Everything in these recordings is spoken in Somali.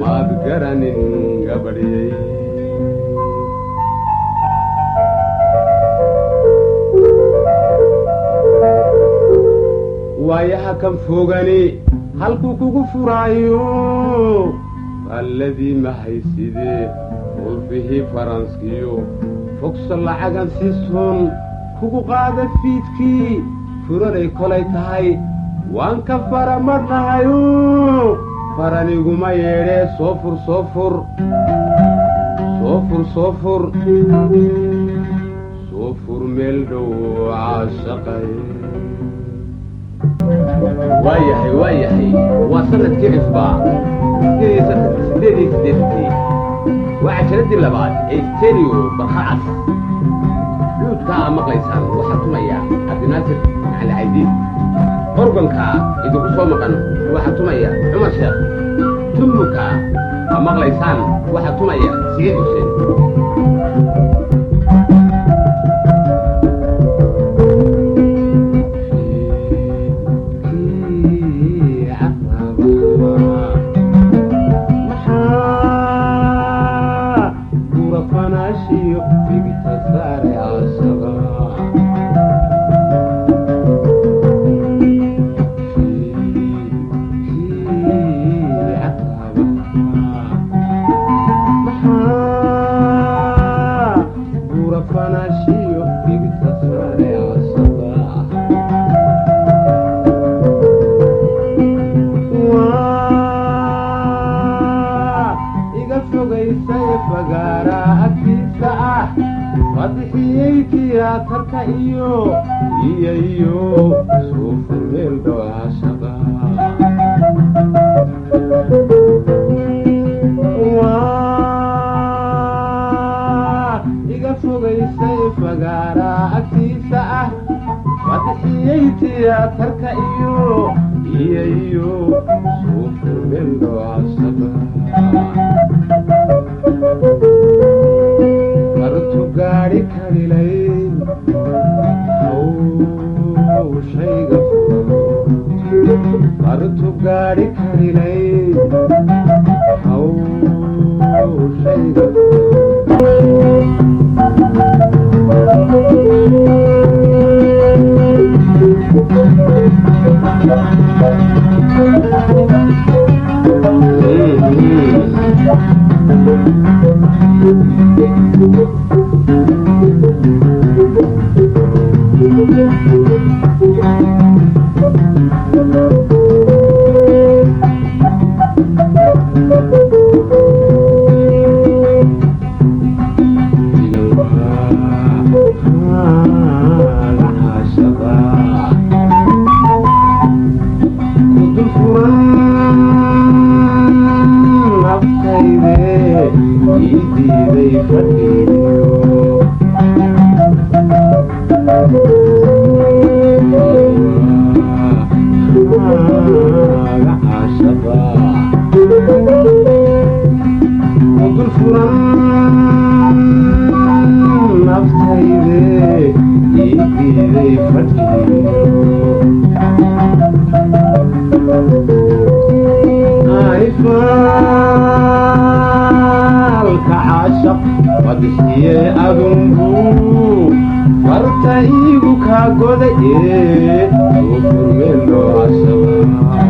Maad garanin gabadhiyey. Waayaha kan fogani halkuu kugu furaayo alladii mahaysidee ulfihii faranskiyo fogso lacagan si sun kugu qaada fiidkii furaray kolay tahay waan ka fara madhnahayo faraniguma yeedhee soo fur, soo fur, soo fur, soo fur, soo fur meel dhow caashaqay. Waa yahay, waa yahay, waa sanadkii cusbaa 88-kii, waa cajaladii labaad ee stereo Barkhacas. Cuudka aa maqlaysaan waxaa tumaya Cabdinaasir Macali Caydiid, organka idinku soo maqan waxaa tumaya Cumar Sheekh, tummuka aa maqlaysaan waxaa tumaya Siciid Xuseen. Maxaa gurafanaashiyo dhigta saare caashaqa maxaa gurafanaashiyo dhigta saare caashaqa waa iga fogaysay fagaara agtiisa ah fadxiyey tiyaatarka iyo iyo iyo soo furmeel dhawaashaqa waa iga fogaysay fagaara agtiisa ah fadxiyey tiyaatarka iyo iyo iyo soo furmeel dhawaashaqa martu gaadhi karilayn hawshayga furo martu gaadhi karilayn hawshayga. Naftayde ii diiday fadhiyo caashaqa kudul furan naftayde ii diiday fadhiyo faalka caashaq fadxiye adunbu farta iigu kaa goday ee soo furmeen loo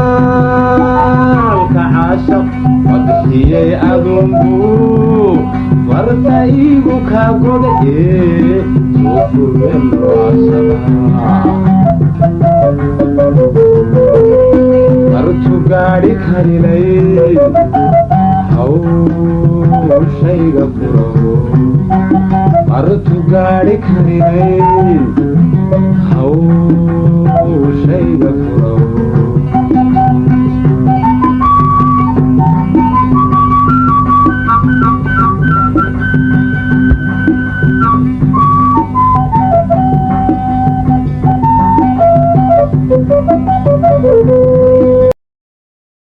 anifaalka caashaq fadxiyey adunbu farta iigu kaa goday ee soo furmeen loo martu gaadhi karilay hawshayga furo martu gaadhi karilay hawshayga furo.